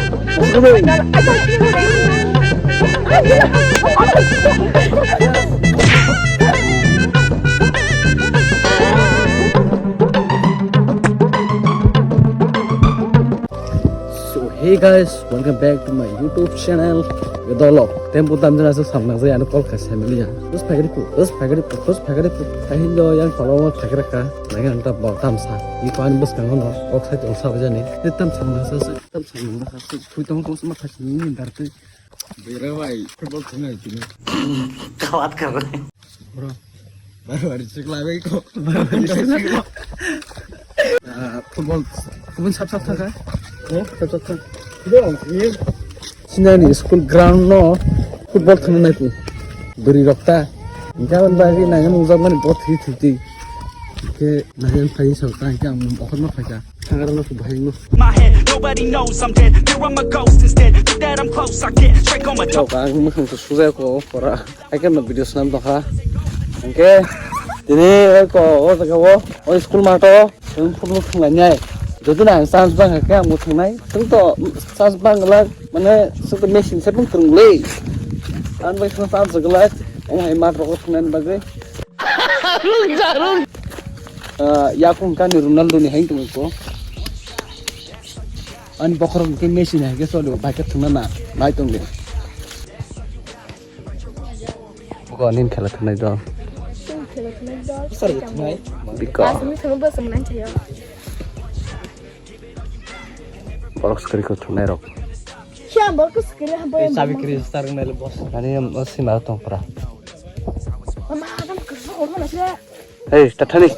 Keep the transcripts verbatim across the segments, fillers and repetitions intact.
So hey guys, welcome back to my YouTube channel. Dolo, tempo tam jana sa samna jai anu call kha family ya. Terus phagari pu, terus phagari pu, terus phagari pu. Tahin jo yang kalau mau phagara ka, nang yang tam bau tam sa. Ipan bus kang no, kok sai tong sa jani. Ni tam samna sa, tam samna sa. Kui tong tong sama khasi ni dar te. Bera bhai, football khunai tini. क्या बात कर रहे हैं? Bro, बार-बार इसको लावे को। बार-बार इसको लावे को। Ah, football, football sap sap thangkha. Oh, sap sap thang. Bro, ye. Sinani school ground no football thangna nai tu. Bwrwi rok ta. Hingke aboni bagwi nangani nukjakmani bo thwi thwi twi. Hingke nangani phai sa ta, hingke ang bokhorno phaikha. Thangrano bahai no. My head, nobody knows I'm dead. Here I'm a ghost instead. Think that I'm close, I get straight on my top. Ang mwkhang to sujai ko pora. Haikhe no video swnam tongkha. Hingke tini oi ko o jaga o, o school mato, chwng football thwnglainai. Jodi na ang chance bang khe ang bo thwngnai. Chwng to chance bang glak, mane chwng to machine se bung thwng le. Ang bai chwng chance glak, ang hai mat rok thwngnani bagwi. Ah, yakung kani Ronaldo ni hai tong ko. Ani bokhorok ke Messi ni hai ke solo, bai ke thwngna na, nai tong le. Buko nin khela thwnai do. Chwng khela thwnai do. Sar thwnai. Biko. Pas minute thwng bo chwng nang chayo. Borok skri ko thwnai rok. Kya borok skri ha boy. Chabi kri star nai le boss. Ani o sima tong pra. Mama, adam kerja orang mana sih? Hei, tathani.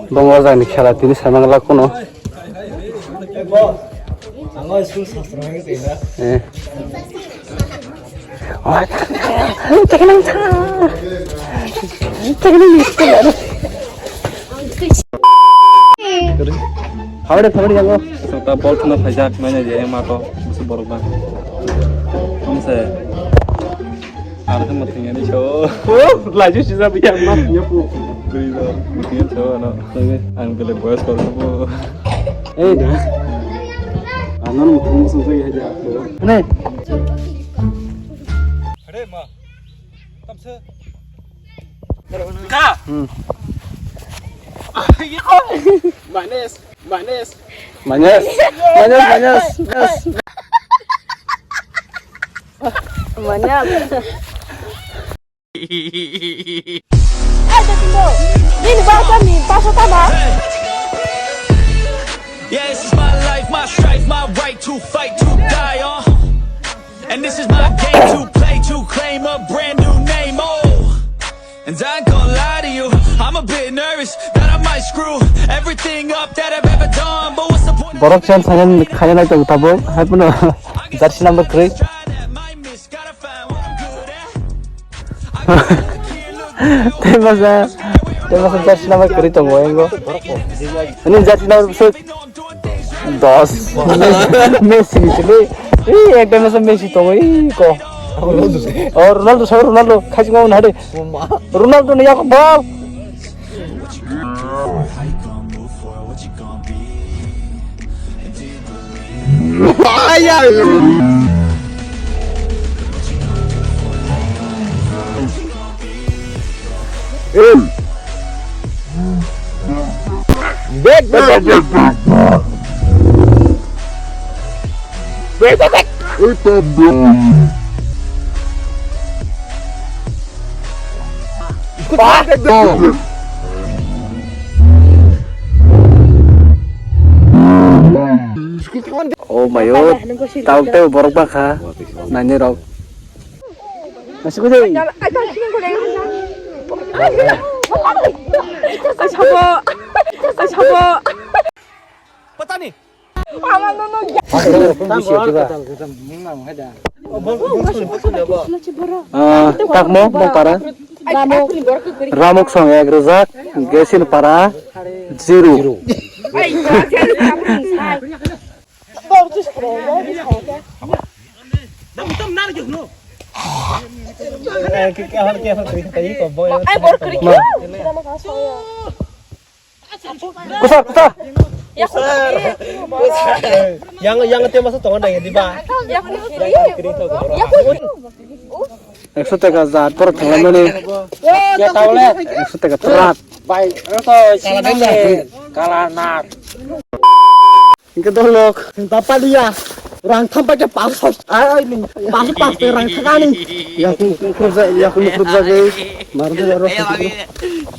Bongo jani khela tini samang lak kuno. Eh. Takenang ta. Takenang ni school. Habari, habari, yango. Sota bol thuna phaijak, manya je, mato, musu borok ba. Amse. Ang khe mwthangya ni so. Laju sijak ya ma thangya pu. Bwrwi rok mwthangya so ano. Ang bele boyos kor bo. Ei da. Ano mwthang sung sung ya ja. Ne. Hare ma. Tamse. Ka. Hmm. Manes. Manes. Manes. Manes, manes, manes. Manes. Eh, Jacinto, nini basa ni basa tama. Yeah, this is my life, my strife, my right to fight, to die on. And this is my game to play, to claim a brand new name, oh. And I ain't gonna lie to you, I'm a bit nervous that I might screw everything up that I've ever done. But what's the point of Borok chen sanen khaya nai tong tabuk, hai puno jersey number three. Tei masa, tei masa jersey number kwrwi tongo, engo. Ani jersey number bwswk dos. Messi ni sini. Ih, ekta masa Messi tongo, ih, ko. Oh, Ronaldo, sa Ronaldo, khachi ngau na de. Ronaldo ni yak bal. Back, back, back, back. Back, back, back. Oh my god, tau tei borok bakha, naini rok. Nasi kudui. Ai sabo, ai sabo. Patani. Ah, takmo, mong para. Ramuk song ek rwjak, Gesin para, zero. Kusa, kusa. Yang, yang te masa tongo dai di ba. Ekso taka jat borok thanglaimani. Ekso taka trat. Bai, oro to sini kala nar. Hingke dolok, hingke paliya. Rang tham paikhe paso. Ai, ai, ni, paso, paso rang thakani. Yakung khurja, yakung khurja ge. Mar de ro.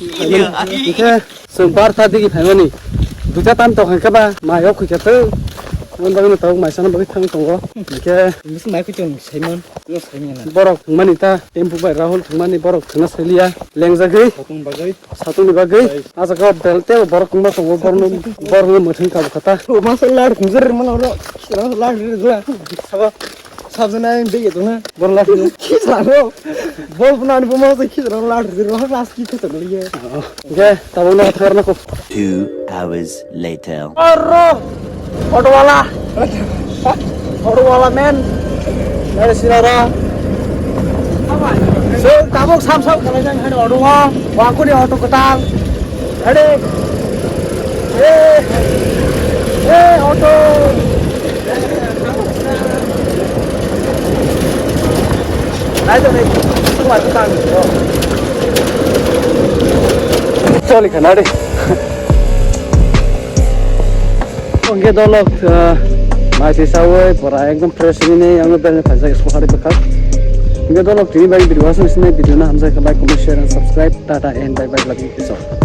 Hingke Chwng bar ta digi phaimani. Duita tam tong khe ba, mai o khuikhe tei. Ang bagwi no tabuk maisano bagwi thang tongo. Hingkhe Bisi mai kuchung Simon, yo Simon. Borok thwngmani ta, tempo bai Rahul thwngmani borok thwngna sailiya. Lengjagwi. Satung bagwi. Satungni bagwi. Bai. Ajaga bel tei borok wngma tongo, borno, borno mwthang kabu khata. Masa lar thwngjer mano ro. Lar ri jla. Sabo. Sabjana ang bege tongna. Borla. Khisa ro. Bol bwnani bo mo khisa ro lar ro ras ki khisa ro ye. Ge, tabuk no thar na ko. Two hours later. Aro. Auto wala. Auto wala man. Nare sinara. So tabuk sam sam kala jang hani auto wa. Wa ko ni auto katal. Ready? Eh, eh, auto. Ai to nei, tu ma tu tang. Choli khana de. Hingke dolok, ah, mai se sawi, pora ekdom fresh ni ne, ang bel ne phaijak school hari bwkhak. Hingke dolok tini bai video asal sini video na hamjak like, comment, share and subscribe. Tata and bye bye, love you, peace out.